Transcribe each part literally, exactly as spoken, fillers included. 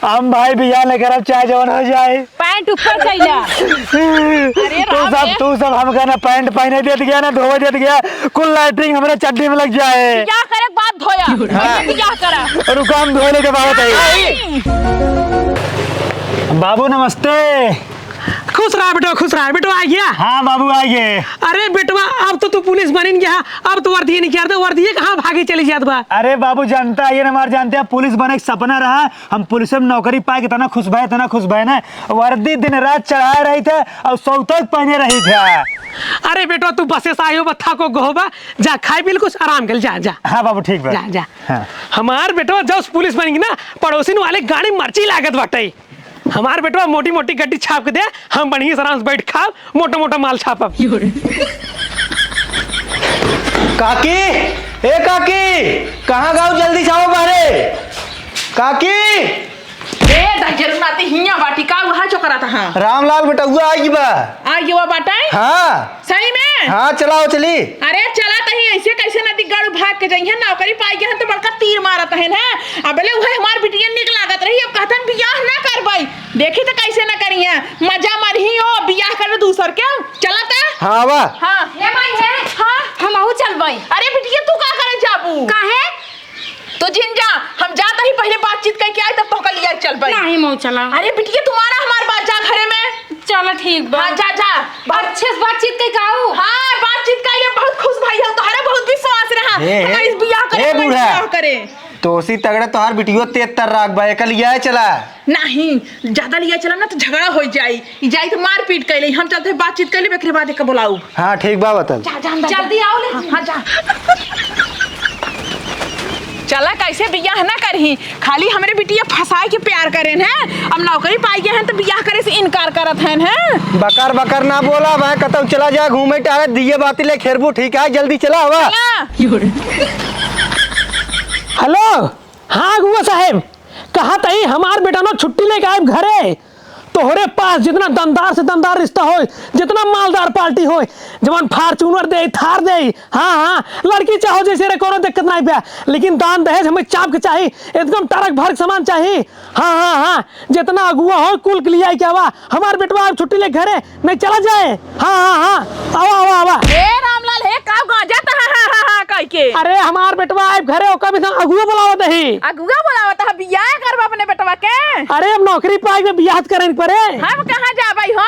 हम भाई बियाह न करब, चाहे जवन हो जाए। पैंट ऊपर चइला। अरे तू राम सब, रे। तू सब हमका ना पैंट पहने देत गया, ना धोवे देत गया, कुल लैट्रिन हमरे चड्डी में लग जाए। बियाह करे के बाद धोया। हाँ। बियाह करा। रुका, हम धोने के बाद आई। नहीं। बाबू नमस्ते। खुश रहा बेटवा, खुश रहा। बेटवा आ गया? हाँ बाबू, आ गए। अरे बेटवा, अब तो तू पुलिस बनिन गया, अब तो वर्दी नहीं करता, वर्दी कहाँ भागी चली जात बा? अरे बाबू, जानता है, ये हमार जानते हैं, पुलिस बने के सपना रहा, हम पुलिस में नौकरी पाए के इतना खुश भए, इतना खुश भए ना, वर्दी दिन रात चढ़ाए रही थे और सौतक पहने रही थे। अरे बेटवा, तू बसे से आयो बा, थाको गोहो बा, जा खाए पी ले कुछ आराम कर, जा, जा। हाँ बाबू, ठीक बा। जा, जा। हाँ। हमार बेटवा जब पुलिस बन गई ना, पड़ोसिन वाले गाड़ी मर्ची लागत बाटे। हमार बेटवा मोटी मोटी गड्डी छाप के दे, हम बढ़िया से आराम से बैठ खाब, मोटा मोटा माल छापब। काकी, ए काकी, कहाँ गाओ, जल्दी से आओ बाहरे। काकी। ए, दहिजरू नाती हियाँ बाटी का, वहाँ चोकरा था, हाँ। रामलाल बेटउआ आई बा। आई गवा बाटे? हाँ। सही में? हाँ, चलाओ, चली। अरे, चला तही, ऐसे कैसे नदी गाड़ू भाग के जइहन, नौकरी पाई गए हैं तो बड़का तीर मारत हैं, हैं? अबले उहे हमार बिटिया निक लागत रही, अब कहतन बियाह ना करबई। देखी तो कैसे ना करिहैं, मजा मरही हो, बियाह कर दूसर के। चला त। हाँ, आवा। हाँ। ए माई है? हाँ। हम आहू चलबई। अरे बिटिया, तू का करे जाबू? काहे? तो जिन जा, हम जात ही पहले बातचीत करके आए, तब तोहका लिया चल पाई। नहीं, मऊ चला। अरे बिटिया, तुम्हारा हमार बात, जा घरे में। चला, ठीक बा। हाँ, जा, जा। बात अच्छे से बातचीत करके आओ। हाँ, बातचीत का ये बहुत खुश भाई है, तोहरा बहुत विश्वास रहा। ए, हमारे इस बियाह करे, ए, हमारे बूढ़ा। बियाह करे। तो उसी तगड़े तोहार बिटियो तेज तर्राक बा, एका लिया चला। नहीं, ज्यादा लिया चला ना तो झगड़ा हो जाई। ई जाई तो मारपीट कर ले, हम चलते बातचीत कर ले, एकरे बाद एक बुलाऊ। हाँ, ठीक बा, बतल। जा, जा, अंदर जा। जल्दी आओ ले। हाँ, हाँ, जा। चला, कैसे बियाह ना करही, खाली हमरे बिटिया फंसाए के प्यार करेन हैं। अब नौकरी पाई गए हैं तो बियाह करे से इनकार करत हैं, हैं? बकर बकर ना बोला, भाई कतौ चला जा घूमे टहरे, दिए बाती ले खेरबू, ठीक है, जल्दी चला हवा। चला। हेलो, हाँ अगुआ साहेब, कहा तही हमार बेटा ना छुट्टी लेके आए घरे। तोहरे पास जितना दमदार से दमदार रिश्ता होय, जितना मालदार पार्टी होय, जवन Fortuner दे, Thar दे, हाँ, हाँ, लड़की चाहो जैसे रे, कोनो दिक्कत नहीं बा, लेकिन दान दहेज हमें चाप के चाही, एकदम ट्रक भर के सामान चाही। हाँ, हाँ, हाँ, जितना अगुआ होय, कुल के लिया के आवा। हमार बेटवा अब छुट्टी ले घरे, नहीं चला जाए। हाँ, हाँ, हाँ, आवा, आवा, आवा। ए रामलाल, हे का गांजा त हाँ, हाँ, हाँ, हाँ कह के? अरे हमार बेटवा अब घरे, ओका भी अगुआ बुलावत ही। अगुआ बुलावत है, बियाह करबा अपने बेटवा के? अरे हम नौकरी पाई के बियाह करे परे। हम कहाँ जाबई हो?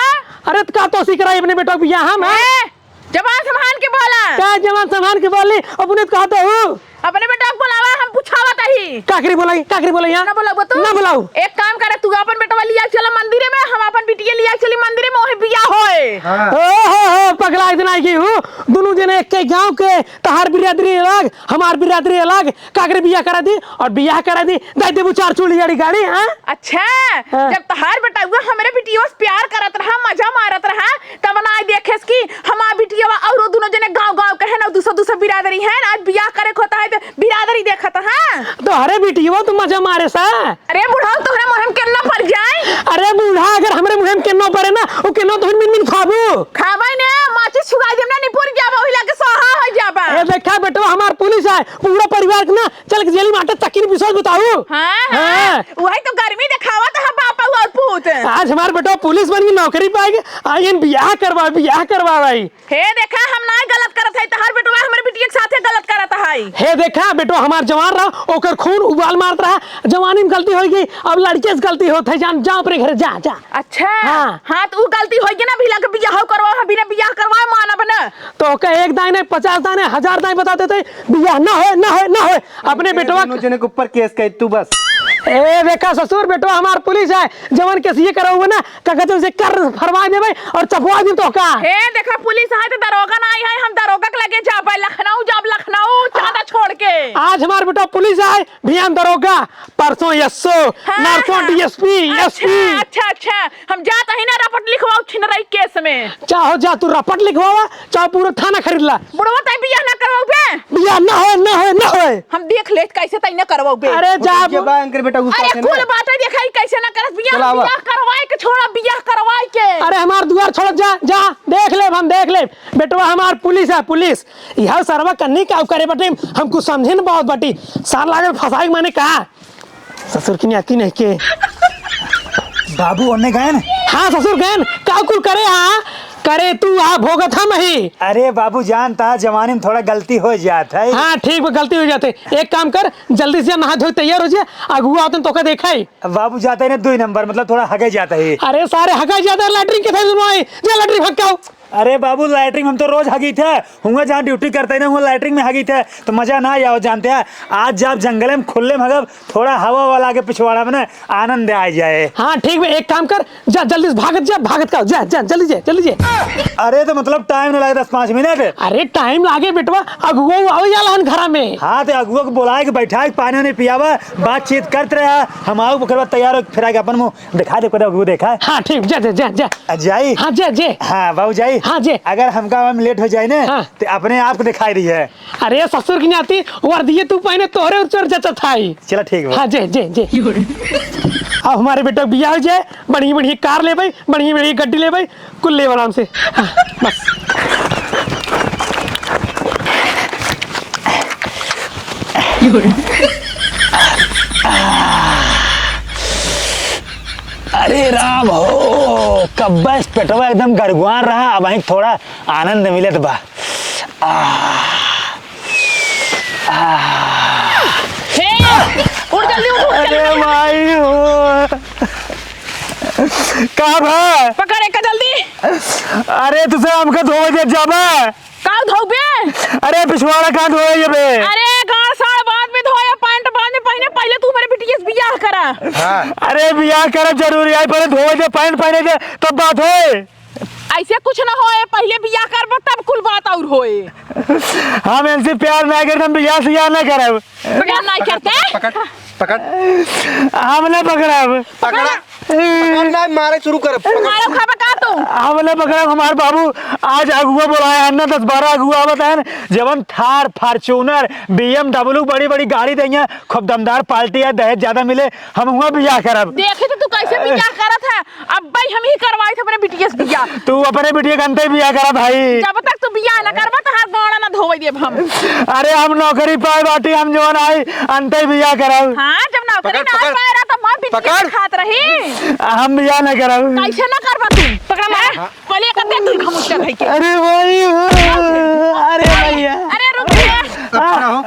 अरे त का तोसी कराई अपने बेटवा के बियाह हम, हाँ? ए, जबान संभाल के बोला। का जबान संभाल के बोली? अपने त कहत हूँ। अपने बेटवा के बोलावा, हम पूछावत ही। काकरी बोलाई, काकरी बोलाई, हाँ? ना बोलाबो तू? ना बोलाऊ। एक काम करे, तू अपन बेटवा लिया चला मंदिरे में, हम अपन बिटिया लिया चली मंदिरे में, वही बियाह होए। हाँ। ओ हो हो, पगला इतना की हूँ। दोनों जने एक के गांव के, तहार बिरादरी अलग, हमार बिरादरी अलग। काकरी बियाह करा दी और बियाह करा दी, दे देबू चार चूड़ी गाड़ी, हाँ? अच्छा, हाँ। जब तहार बेटवा हमरे बिटिया से प्यार करत रहा, मजा मारत रहा, तब ना देखेस कि हमार बिटिया और वो दोनों जने गांव गांव के हैं ना, दूसरा दूसरा बिरादरी है ना, आज बियाह करे के होता है तो बिरादरी देखत, हाँ? तोहरे बिटिया तो मजा मारे सा। अरे बुढ़ऊ, तोहरे मुँह में केन्नो पड़ जाए। अरे बूढ़ा, अगर हमरे मुँह में केन्नो पड़े ना, वो केन्नो तोहन मिन मिन खाबू। खाबे ने, माचिस छुआ देम ना, निपुर जाबा, ओहिला के सोहा हो जाबा। ए देखा बेटवा, हमार पुलिस आए, पूरा परिवार के ना चल के जेल में आटे तकिन विश्वास बताऊ। हाँ, हाँ। हाँ। वही तो गर्मी देखावत है बापा और पूत। आज हमार बेटवा पुलिस बन के नौकरी पाएगी, आई इन बियाह करवा, बियाह करवा भाई। हे देखा, हम नाय गलत करत हई, तहार बेटवा हमरे बिटिया के साथे गलत करत हई। हे देखा, बेटवा हमार जवान रहा, ओकर खून उबाल मारत रहा, जवानी में गलती होई गई, अब लड़के से गलती होत है, जान, जा अपने घरे, जा, जा। अच्छा। हाँ। हाँ, तो उ गलती होई गई ना, बिना बियाह करवा, बिना बियाह करवाए मानब ना। तो ओके एक दाई नहीं, पचास दाई नहीं, हजार दाई बता देते, बियाह ना होए, ना होए, ना होए। अपने अरे, बेटवा दोनों जने के ऊपर केस कर तू बस। ए, देखा ससुर, बेटवा हमार पुलिस है, जवन केस ये करो हुए ना, का कहते उसे कर फरवा देबे और चपवा दी तो का। हे, देखा पुलिस है तो दरोगा ना आई है, हम दरोगा के लगे जाबे, लखनऊ जाब, लखनऊ चांदा छोड़ के। आज हमार बेटवा पुलिस है, बिहान दरोगा, परसों एसओ, हाँ, नरसों हाँ। डीएसपी, अच्छा, एसपी। अच्छा, अच्छा, हम जात ही ना रपट लिखवाओ छिनराई केस में। चाहो जा तू रपट लिखवावा, चाहो पूरा थाना खरीद ला। बुढ़वा तई बियाह ना करवाओ बे। बियाह ना होए, ना होए, ना होए। हम देख लेत कैसे तई ना करवाओ बे। अरे जा ये बा, अंकल बेटा गुस्सा अरे से कुल ना। बात है, देखा ही कैसे ना करत बियाह, चलावा। बियाह करवाए के छोड़ा, बियाह करवाए के। अरे हमार दुआर छोड़ जा, जा, देख लेब हम, देख लेब। बेटवा हमार पुलिस है, पुलिस। यह सरवा कन्नी का करे बटे, हम कुछ समझे न बहुत बटी। सार लागल फंसाई माने का? ससुर की नाती नहीं के। बाबू ओने गएन? हाँ ससुर गएन, का कुल करे हाँ? करे तू आ भोगत हम ही। अरे बाबू जानता जवानी में थोड़ा गलती हो जात है। हाँ ठीक बा, गलती हो जात है। एक काम कर, जल्दी से नहा धोई तैयार हो जा, अगुआ आते तोका देखाई। बाबू जाते हैं ना दुई नंबर, मतलब थोड़ा हगे जाता है। अरे सारे हगे जाता है, लैट्रिन के थे सुनवाई, जा लैट्रिन हग के आओ। अरे बाबू, लैट्रिन में हम तो रोज हगी थे, हुआ जहाँ ड्यूटी करते हैं ना, हुआ लैट्रिन में हगी थे, तो मजा ना आया हो जानते हैं। आज जब जंगल में खुले में हगब, थोड़ा हवा वाला के पिछवाड़ा में ना आनंद आ जाए। हाँ ठीक बा, एक काम कर, जा जल्दी से भागत जा, भागत का, जा, जा, जल्दी जा, जल्दी जा। अरे तो मतलब टाइम ना लगे दस पाँच मिनट? अरे टाइम लागे बेटवा, अगुआ आवे जाला हन घरा में। हाँ तो अगुआ को बोलाए के बैठा के पानी वानी पियावा, बातचीत करत रहा, हम आओ ओकर बाद तैयार हो फिर आके अपन मुँह दिखा दे, कदे अगुआ देखा। हाँ ठीक, जा, जा, जा, जा। आ, जाई? हाँ, जे, जे। हाँ, बाबू जाई? हाँ, जे। अगर हमका हम लेट हो जाए ना, हाँ। तो अपने आप को दिखाई रही है। अरे ससुर की नाती, वर्दिये तू पहने तोहरे ऊपर जचत है। चला ठीक बा। हाँ, जे, जे, जे। अब हमारे बेटा बियाह हो जाए, बढ़िया बढ़िया कार लेबै, बढ़िया बढ़िया गड्डी लेबै, कुल लेबै आराम से। हाँ, बस। अरे राम हो, कब्बे से पेटवा एकदम गड़गुआन रहा, अब वहीं थोड़ा आनंद मिलत बा। आह, आह। हे, उठ जल्दी, उठ, उठ जल्दी, अरे उठ। भाई हो, का भा? पकड़ एका जल्दी। अरे तुसे हमका धोवे दे जाबा। का धोबे? अरे पिछवाड़ा कहाँ धोए ये बे? अरे गाड़ साड़ बाद में धोए, पैंट बाद में पहने, पहले तू हमारे बिटिया से बियाह करा। हाँ। अरे बियाह करब जरूरी है, पहले धोए दे, पैंट पहने दे, तब बात होए। ऐसे कुछ ना होए, पहले बियाह करब तब कुल बात और होए। हम इनसे प्यार ना करते, हम बियाह सियाह ना करब। प्यार नहीं करते? पकड़, पकड़, पकड़। हम ना पकड़ब। पकड़ा। पकड़ ना, मारे शुरू कर। मारो खाबा का तू? हम ना पकड़ब, हमार बाबू आज अगुआ बोलाया है ना, दस बारह अगुआ आवत है, जवन थार, फॉर्च्यूनर, बीएमडब्ल्यू, बड़ी बड़ी गाड़ी देंगे, खूब दमदार पार्टी है, दहेज ज्यादा मिले, हम हुआ बियाह करब। देखे तो तू कैसे बियाह करत है, अब भाई हम ही करवाई थे अपने बिटिया से बियाह। तू अपने बिटिया के अंते बियाह करा भाई। जब तक तू बियाह ना करबा, तहार गोड़ा ना धोवे देब हम। अरे हम नौकरी पाए बाटी, हम जवन आई अंते बियाह करब। हाँ, जब नौकरी पकड़, ना पकड़। पाए रहा, तो माँ बिटिया पकड़। खात रही। हम बियाह ना करब। कैसे ना करबा तू? पकड़ा मार। हाँ। पहले एक अंते तू घमुचल है के। अरे भाई, अरे भैया। अरे रुक जा। अब खड़ा हो।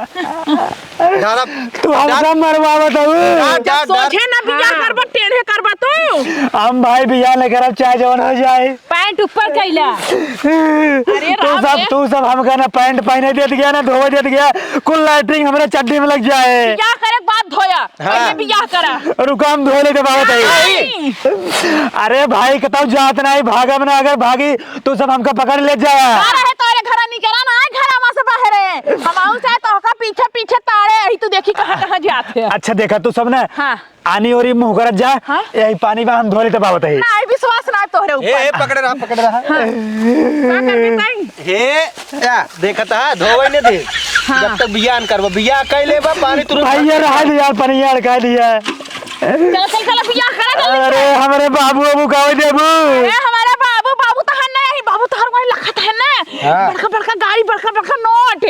दादा, तू हमका दादा। मरवावत हऊ। दादा, जब दादा। सोझे ना बियाह हाँ। करबा, टेढ़े करबा तू। हम भाई बियाह नहीं करब, चाहे जवन हो जाए। पैंट ऊपर कैला। अरे तू राम सब, रे। तू सब हमका ना पैंट पहने देत गया, ना धोवे देत गया, कुल लैट्रिन हमरे चड्डी में लग जाए। बियाह करे के बाद धोया, हाँ। पहले बियाह करा। रुका, हम धो लेते बाबा तई। नहीं। अरे भाई, कतौ जात नहीं, भागब ना, अगर भागी तू सब हमका पकड़ ले जाया। आ रहे तोरे घरा निकरा ना, घरा में से बाहरे। हम आऊ से तोहका पीछे पीछे ताड़े, यही तू देखी कहाँ कहाँ जात है। अच्छा देखा तू सब ना, हाँ। आनी ओरी मुँह करत जा, हाँ? यही पानी बा हम धो लेते बाबत है। ना, विश्वास ना तोहरे ऊपर। ए, पकड़े रहा, पकड़े रहा। हाँ। का करबे ताई? हे, या, देखत हा, धोवे ने दे। हाँ। जब तक बियाह न करबो, बियाह कइ लेबा, पानी तुरंत भैया रहा दे यार, पानी यार कह दिया। चल, चल, चल, बियाह करा जल्दी से। अरे, हमरे बाबू, बाबू का हो देबू? अरे, हमारे बाबू, बाबू तो हन नहीं, बाबू तो हर वही लखत है ना। हाँ। बड़का, बड़का गाड़ी, बड़का, बड़का नोट।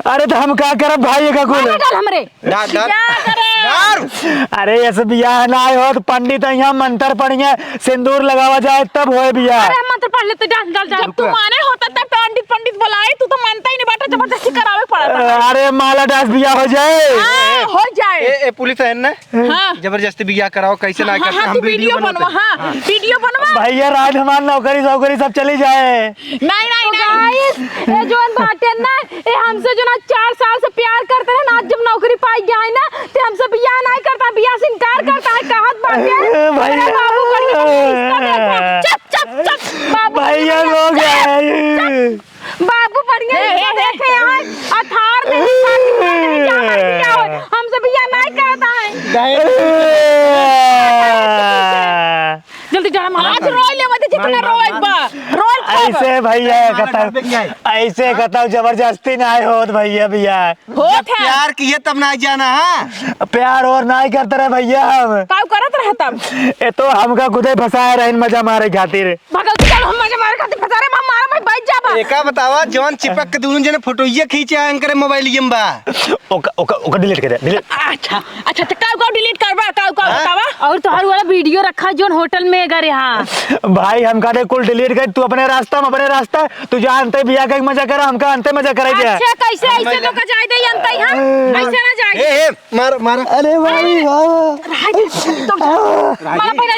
अरे, तो हम का करब भाई, का कुल? अरे, डाल हमरे। डाल, डाल। बियाह करे। डाल। अरे, ऐसे बियाह ना होत, पंडित यहाँ मंत्र पढ़िए, सिंदूर लगावा जाए, तब होए बियाह। अरे, हम मंत्र पढ़ लेते, डाल, डाल, डाल। जब तू माने होता, तब पंडित, पंडित बुलाए, तू तो मानता ही नहीं बाटा, जबरदस्ती करावे पड़ा था। अरे, माला डांस बियाह हो जाए। हाँ, हो जाए। ए, ए, पुलिस है ना? हाँ। जबरदस्ती बियाह कराओ, कैसे ना हाँ, करते, हाँ, हम तू वीडियो वीडियो बनवा, बनाते हैं। हाँ, हाँ। वीडियो बनवा। भैया, राज हमार नौकरी, नौकरी सब चली जाए। नहीं, नहीं, तो नहीं। गाइस, ये जोन बाटे ना, ये हमसे जो ना चार साल से प्यार करते रहे ना, आज जब नौकरी पाई गया है ना, ते हमसे बियाह नहीं करता, बियाह से इनकार करता है, कहत बाटे। ए, भैया। अरे बाबू, बढ़िया से रिश्ता देखा। चुप, चुप, चुप, बाबू, भैया, चुप, लोग चुप, आए। चुप। बाबू बढ़िया हे, हे, रिश्ता हे। देखे हैं, अठार में भी शादी कर रहे हैं, क्या हमारे बियाह हो? हमसे बियाह नहीं करता है। नहीं। जल्दी जाना मार। आज रोई लेवा दे, जितना मार, मार, रोई मार। बा। रोई खाबा। ऐसे भैया मार, कतौ, मार, मार। ऐसे कतौ जबरदस्ती ना होत भैया, भैया। होत जब है। प्यार किए तब ना जाना, हाँ? प्यार और ना करते रहे भैया हम। काऊ करत रहे तब? ए तो हमका खुदे फंसाए रहे मजा मारे खातिर। भगल चल। हम मजा मारे खातिर फंसा रहे, हम मारा भाई, बैठ जा बा। एका बतावा, जौन चिपक के दुनू जने फोटोइया खींचे हैं, इनकरे मोबाइलिया में बा। ओका, ओका, ओका delete कर दे, delete। अच्छा, अच्छा, तो काऊ काऊ delete करबा, काऊ काऊ हाँ? बतावा। और तोहार वाला video रखा जौन होटल में गए रहा। भाई, हम कहते कुल delete कर, तू अपने रास्ता, हम अपने रास्ता, तू जा अंते बिया के मजा करा, हमका अंते मजा कराई दे। अच्छा, कैसे ऐसे तो का जाए दे अंते, हाँ? ऐसे ना जाए। ए, ए, मार, मार। अरे भाई, बाबा। राज, तुम मारा पहले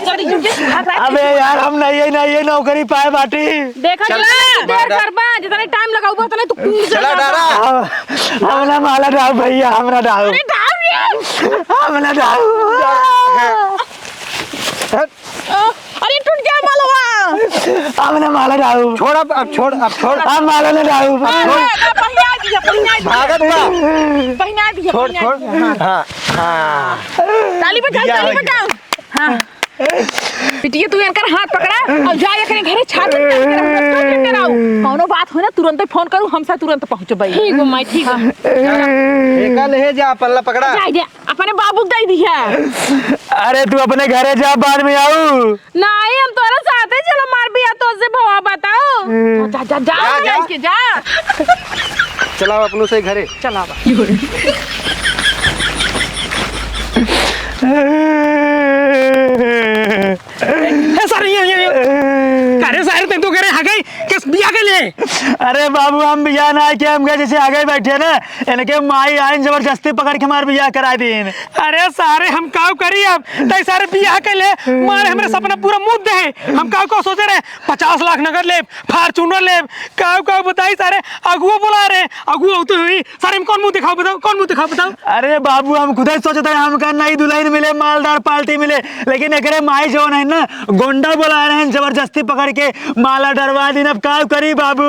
जल्दी, जल्दी, जल्दी, जल्दी। अबे यार, हम नहीं, नहीं, ये नौकरी पाए बाटी। देखा चल, जा, मार देर डाल। करबा, जितने time लगाउबा, उतने तू कूद चला जा। डारा। हम, हम ना माला डाउ भैया, हम ना डाउ। अरे डाल रे। हम ना डाउ। हट। अरे टूट गया मालवा। अब ना माला डाउ। छोड़ अब, अब छोड़, अब छोड़। अब माला ना डाउ। अरे, अब पहिना दिया, पहिना दिया। भागत बा। पहिना दिया, छोड़, पहिना छोड़। दिया। हाँ, हाँ। ताली बजाओ, दिया ताली हो गया। बजाओ। हाँ। बिटिया, तू इनकर हाथ पकड़ा और जा एकरे घरे छाती पीट के रहो, लेकर आओ। कौनो बात हो ना, तुरंते फोन करू, हमसे तुरंत पहुँचो भाई। ठीक हो माई, ठीक हो। एका ले जा, पल्ला पकड़ा। जा, जा, अपने बाबू के दे दिया। अरे, तू अपने घरे जा, बाद में आऊ। नहीं, हम तोरा साथे चलो, मार बिया तो से भवा बताओ। जा, जा, जा, जा, जा, जा। लेके जा। चलाओ अपनों से घरे। चलावा। ए, सारे, ये, ये, ये। अरे सारे, तैं तो करे हगई, किस बिया के लिए? अरे बाबू, हम बिया ना के, हम गए जैसे हगई बैठे ना, इनके माई आइन जबरदस्ती पकड़ के हमार बिया करा दीन। अरे सारे, हम काऊ करी अब? तैं सारे बिया के लिए, मारे हमरे सपना पूरा मुद्दे है। हम काऊ काऊ सोचे रहे, पचास लाख नगद लेब, Fortuner लेब, काऊ काऊ बताई सारे, अगुओ बोला रहे, अगुओ होते हुई, सारे हम कौन मुँह दिखाओ बताओ, कौन मुँह दिखाओ बताओ? अरे बाबू, हम खुदे सोचत रहे, हमका नई दुल्हन मिले, मालदार party मिले, लेकिन एकरे माई जौन है ना, गोंडा बोला रहे हैं, जबरदस्ती पकड़ के माला डरवा दीन, अब काऊ करी बाबू?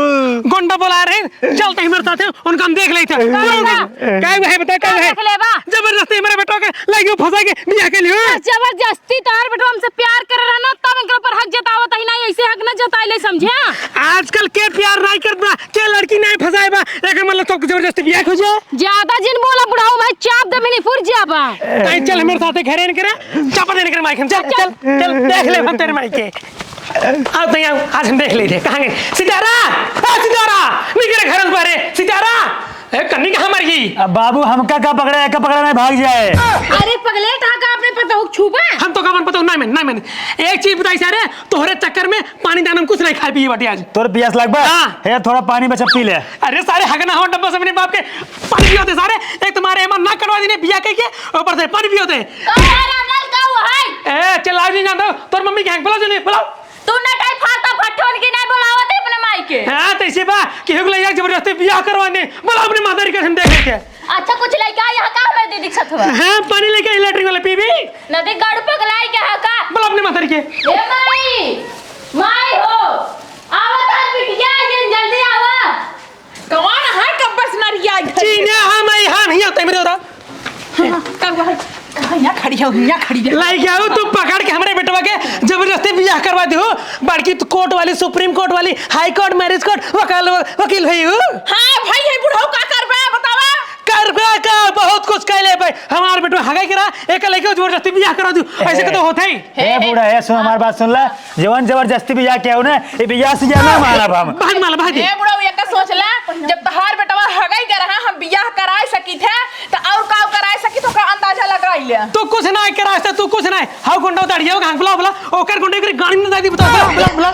गोंडा बोला रहे हैं, चलते ही मेरे साथ है, उनका हम देख लेते हैं। का बा? का है बताए, का का है? देख लेबा? जबरदस्ती हमारे बेटवा के लाइके फंसा के बिया के लिए। जबरदस्ती तोहार बेटवा हमसे प्यार करे रहा ना, तब इनके ऊपर हक जतावत ही ना, ऐसे हक ना जताइले, समझे? आजकल के प्यार नाई करत बा, के लड़की नाई फंसाए बा, एकर मतलब तो जबरदस्ती बिया खोजे। ज्यादा जिन बोला बुढ़ाऊ भाई, चाप दे मिनी फुर जाबा। आई चल हमारे साथे घरे इनकरे, चापा दे इनकरे माई के, चल, चल, चल, देख ले हम तेरे माई के। आओ तो यहाँ, आज हम देख लेते हैं, कहाँ गए? सितारा! ए, सितारा! निकल घर से बाहर, सितारा! ए, कन्नी कहाँ मर गई? अब बाबू, हमका का पकड़ा है, का पकड़ा नहीं, भाग जाए। अरे पगलेट, हाँ का अपने पतोह छुबा? हम तो का मन पतोह, नहीं मन, नहीं मन। एक चीज बताई सारे, तोहरे चक्कर में पानी दाना में कुछ नहीं खाए पिए बाटे आज। तोर पियास लग बा? हाँ। हे, थोड़ा पानी बचा, पी ले। अरे सारे, हगना हो डब्बा से अपने बाप के पानी पियो दे सारे। एक तुम्हारे एमन ना कटवा दीने बिया कह के, ऊपर से पानी पियो दे। का है रामलाल, का हुआ है? ए, चिल्लाओ जी, जान दो। तोर मम्मी के हैं, बुलाओ जल्दी, बुलाओ। तू ना कहीं फालतू फट्टोन की नहीं बुलावत है अपने माई के। हाँ, तो इसी बा कि हुक ले जाके जबरदस्ती बियाह करवाने। बुलाओ अपने माता के, हम देख लेके। अच्छा, कुछ लेके आ यहाँ का हमें दीदी के साथ हुआ? हाँ, पानी लेके आई लैट्रिन वाले, पीबी? नदी गड़ पगलाई के है का? बुलाओ अपने माता के। ए माई, माई हो, आवा तार बिटिया, ये जल्दी आवा। कौन है कब्बस नरिया इधर? चीना हम आई, हम हिया तै मेरे उरा। का हुआ है? कहाँ यहाँ खड़ी है, यहाँ खड़ी है। लाई गया हो तू पकड़ के हमरे बेटवा के जबरदस्ती बियाह करवा दे हो। बड़की तू कोर्ट वाली, सुप्रीम कोर्ट वाली, हाई कोर्ट, मैरिज कोर्ट, वकाल, वकील भई हो। हाँ भाई, ये बुढ़ऊ का करबे बतावा? करबे का, बहुत कुछ कह ले भाई। हमार बेटवा हगाई करा, एक लइके जबरदस्ती बियाह करा दू। ऐसे का तो होता ही। हे बूढ़ा, हे सुन, हमार बात सुन ला। जवन जबरदस्ती बियाह किया हो ना, ये बियाह से ज्यादा मानब हम। भाग माला, भाग दे। ए बुढ़ऊ, एक सोच ला, जब तहार बेटवा हगई के रहा, हम बियाह कराए सकी थे, तो और का कराए सकी, तो का अंदाजा लगाई ले। तू कुछ ना कराए से, तू कुछ ना। हाउ गुंडा उतार, ये कहाँ बुला, बुला, ओकर गुंडे के गाड़ी में दे दी, बुला, बुला, बुला।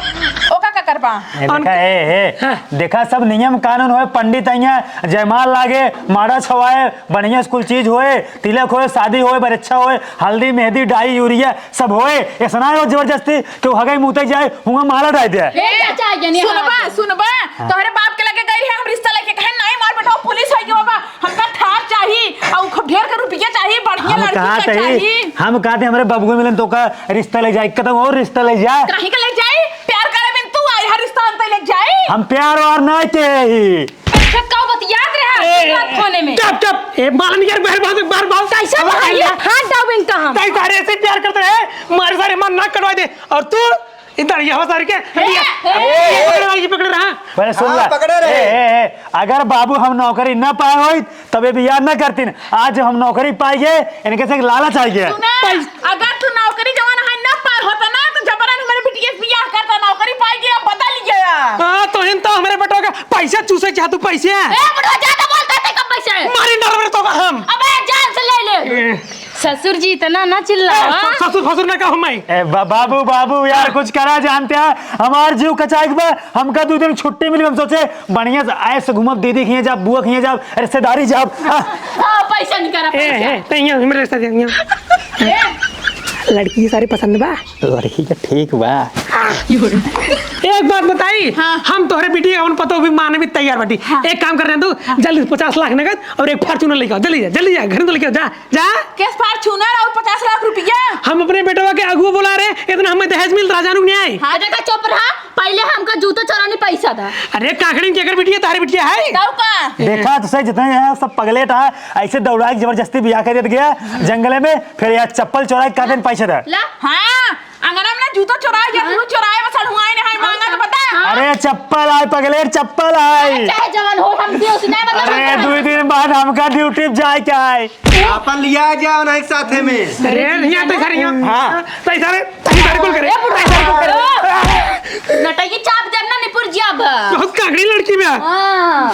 ओका का करबा? ए, देखा, ए, ए, हाँ। देखा, सब नियम कानून होए, पंडित अइया, जयमाल लागे, माड़ा छवाए, बढ़िया स्कूल चीज होए, तिलक होए, शादी होए, बरच्छा होए, हल्दी, मेहंदी, डाई, यूरिया, सब होए, ऐसा ना हो जबरदस्ती कि वो हगई मुतई जाए, हुआ माला डाल दे। ए, चाचा, ये नहीं सुनबा, हाथ। सुनबा, हाँ। तोहरे बाप के लगे गई है, हम रिश्ता लेके कहे, "नहीं, मार बेटा, पुलिस है, ये बाबा, हमका थार चाही, और खूब ढेर के रुपया चाही, बढ़िया हम लड़की कहा का थे, चाही।" हम कहा थे, "हमरे बबुए मिलन तो का रिश्ता ले जाए, कतौ और रिश्ता ले जाए।" काहे का ले जाए? प्यार करे बिन तू आए, हर रिश्ता अंत ले जाए। हम प्यार वार ना के ही। अच्छा, का बतियात रहे ए, आपके बात फोने में? चुप, चुप। ए, मालन यार, बाहर भाग, बाहर भाग। कैसे अब भाग? आइए। हाथ डाउबिंग कहाँ? ताई सारे ऐसे प्यार करते रहे, मारे सारे मन नाक कटवा दे। और तू इधर ये हवा सारे के, ए, ये, ए, ये ए, पकड़े रहा, ये पकड़े रहा। पहले सुन हाँ, ला। पकड़े रहे। ए, ए, ए, अगर बाबू हम नौकरी ना पाए होई, तबे बियाह ना करतीन। आज हम नौकरी पाई गए, इनके से लालच आ गया। सुना, अगर तू नौकरी जवान है ना पाए होता ना, तो जबरन हमारे बिटिया से बियाह करता, नौकरी पाई आ, तू पैसे? ए, बुढ़वा, ज्यादा बोलता है, कम पैसे है। मारी डर में तो हम। अबे, जान से ले ले। ए। ससुर जी, इतना ना चिल्लाओ, ए, हाँ? ससुर फसुर ना कहूँ मैं। ए, बा-, बाबू, बाबू, यार, हाँ। कुछ करा जानते हैं, हमार जीव कचाई के बा, हमका दो दिन छुट्टी मिली, हम सोचे बढ़िया से ऐश घूमब, दीदी खिए जाब, बुआ खिए जाब, रिश्तेदारी जाब। आ। हाँ, पैसा निकाला, ए, पैसा। ए, तैयार, हमरे रिश्तेदारी, यहाँ। ए। लड़की सारी पसंद बा? लड़की तो ठीक बा। एक बात बताई, हाँ। हम तोहरे बिटिया के अपन पतोह भी माने भी तैयार बाटी। हाँ। एक काम कर रहे हैं तू, हाँ। जल्दी से पचास लाख नगद और एक Fortuner लेके आओ, जल्दी जा, जल्दी जा, घर में लेके आओ, जा, जा। केस Fortuner और पचास लाख रुपया? हम अपने बेटवा के अगुआ बुला रहे, इतना हमें दहेज मिल रहा, जानू नहीं आई। हाँ, देखा, चुप रहा, पहले हमका जूता चोरानी पैसा दा। अरे काकड़ी के अगर बिटिया, तारे बिटिया है। तब का? देखा तो सही, जितने हैं सब पगलेट है, ऐसे दौड़ा के जबरदस्ती बियाह कर देत गया जंगले में, फिर यार चप्पल चोरा के का दिन पैसा दा। ला। हाँ। अंगना में ना जूता चोराए, या हाँ। तू चोराए, बस अड़हुआए नहीं, हाँ, मांगा तो हाँ। बता। हाँ। अरे चप्पल आए पगलेट, चप्पल आए। चाहे जवन हो, हम भी उसी ना मतलब अरे, हम दुई दिन बाद हमका ड्यूटी पे जाए के आए। आपन लिया जाओ ना एक साथे में। अरे, नहीं आते सारे यहाँ। हाँ। तई सारे, तई सारे कुल करे। ए, बुढ़ा तई सारे कुल करे। नटैया चाप देब ना, निपुर जिया बा। बहुत काकड़ी लड़की बा। हाँ।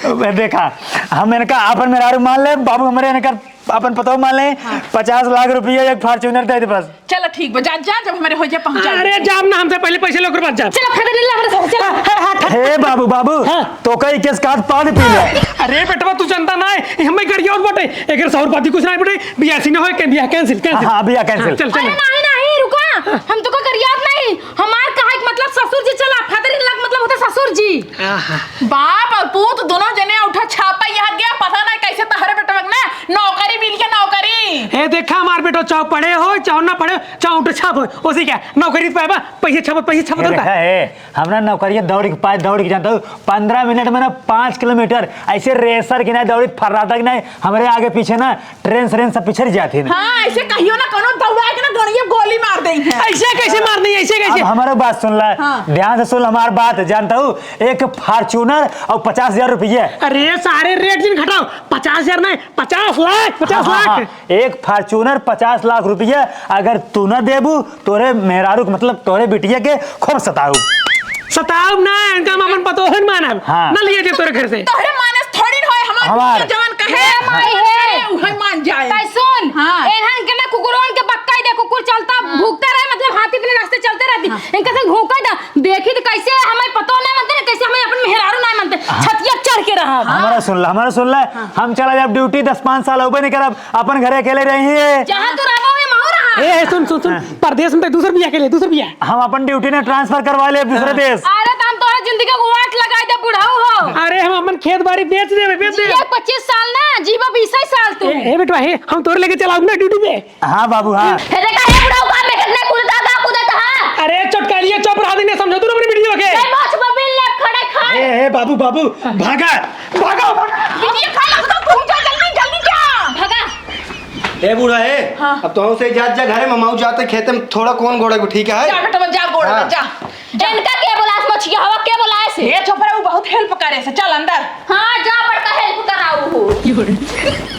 अब देखा, हम इनका आपन मेहरारू मान ले, बाबू हमरे इनका अपन पतोह मान ले, हाँ। पचास लाख रुपया एक Fortuner दे दे बस। चलो ठीक बा, जा, जा, जब हमरे हो जाए पहुंचा अरे दे। जाब ना, हमसे पहले पैसे लेकर बात जाब। चलो, खरीद ले हमरे से, चलो। हाँ, हाँ, हाँ। हे बाबू, बाबू, हाँ। तो कई केस काट पानी पी ले। अरे बेटवा, तू जनता ना है, ये हमें गरियावत बाटे, एकर सौर पाती कुछ नहीं बाटे, बियाह सी ना होए, के बियाह cancel, cancel। हाँ, बियाह cancel। हाँ, चल, चल। अरे नहीं, नहीं, रुका, हम तो को गरियावत नहीं, हमार कहा एक मतलब ससुर जी चला, father in law मतलब होता ससुर जी। आहा। बाप और पूत दोनों जने उठा छापा यहाँ गया, पता नहीं कैसे तहरे बेटवा के ना नौकरी मिल गया, नौकरी। ए, देखा हमार बेटो, चाहे पढ़े हो, चाहे ना पढ़े हो, चाहे उठे छाप हो, उसी क्या नौकरी पाए बा, पैसे छाप, पैसे छाप ए, होता। देखा, ए, हमरा नौकरिया दौड़ के पाए, दौड़ के जानता हूँ, पन्द्रह मिनट में ना पाँच किलोमीटर ऐसे रेसर की ना दौड़ी, फर्राटा की ना, हमरे आगे पीछे ना ट्रेन, ट्रेन सब पिछड़ जाती है। हाँ, ऐसे कहियो ना, कोनो दौड़ा के ना गड़िया गोली मार देई है। ऐसे कैसे मार देई, ऐसे कैसे? अब हमारे बात सुन ला, हाँ। ध्यान से सुन हमार बात, जानता हूँ, एक Fortuner और पचास हजार रुपये। अरे सारे रेट जिन घटाओ, पचास हजार नहीं, पचास लाख, पचास हाँ, हाँ, लाख। हाँ। एक Fortuner पचास लाख रुपया अगर तू ना देबू, तोरे मेहरारू के, मतलब तोरे बिटिया के खूब सताऊ। सताऊ ना, इनका हम अपन पतोहन मानब। हाँ। ना लिए दे तोरे घर से। तोहरे मानस थोड़ी न होए, हमार हमार। जवन कहे, ए माई रे। अरे, उहे मान जाए। तै सुन, हाँ। एनहन के ना कुकुरवन के बक्का ही दे, कुकुर चलता, हाँ। भूखता रहे, मतलब हाथी अपने रास्ते चलते रहती। हाँ। इनका से भूखा ही दा, देखी तो कैसे हमें पतो ना मनते ना, कैसे हमें अपन मेहरारू ना मनते। हाँ। छतिया चढ़ के रहा। हमारा सुन ला, हमारा सुन ला। हाँ। हम चला जाब ड्यूटी, दस पाँच साल होबे नहीं करब, अपन घरे अकेले रही है। जहाँ तू रहबो, वहीं महू रहा। ए, ए, सुन, सुन, सुन, हाँ। परदेस में तो दूसर बियाह के लिए, दूसर बियाह। हम अपन ड्यूटी ने ट्रांसफर करवा ले दूसरे हाँ। देश। अरे, तो हम तोहरे जिंदगी को वाट लगाई दे, बुढ़ऊ हो। अरे, हम अपन खेत बाड़ी बेच देबे, बेच देबे। जिए पच्चीस साल ना, जीबो बीस साल तू। ए, ए, बेटवा, हे, हम तोरे लेके चलाऊ ना ड्यूटी पे। हाँ बाबू, हाँ। हे देखा, हे बुढ़ऊ, का बेकत नहीं कूदता, का कूदता, हाँ? अरे, चटकालिया चुप रहा, नहीं समझो तू अपनी वीडियो के। ए, मोछ बबिल ले खड़े खा। ए, ए, बाबू, बाबू, भागा, भागा, भागा। वीडियो खा लो, तो घूम जा, जल्दी, जल्दी जा। भागा। ए बूढ़ा, ए, हाँ। अब तो से जात जा घरे, ममाऊ जाते खेते में, थोड़ा कौन गोड़े को ठीक है? जा बेटा, जा गोड़े में, हाँ। जा। जा। इनका के बोलास मछिया हवा, के बोलास? ए चुप रहे, वो बहुत हेल्प करे से, चल अंदर। हाँ, जा बड़का हेल्प कराऊ हो।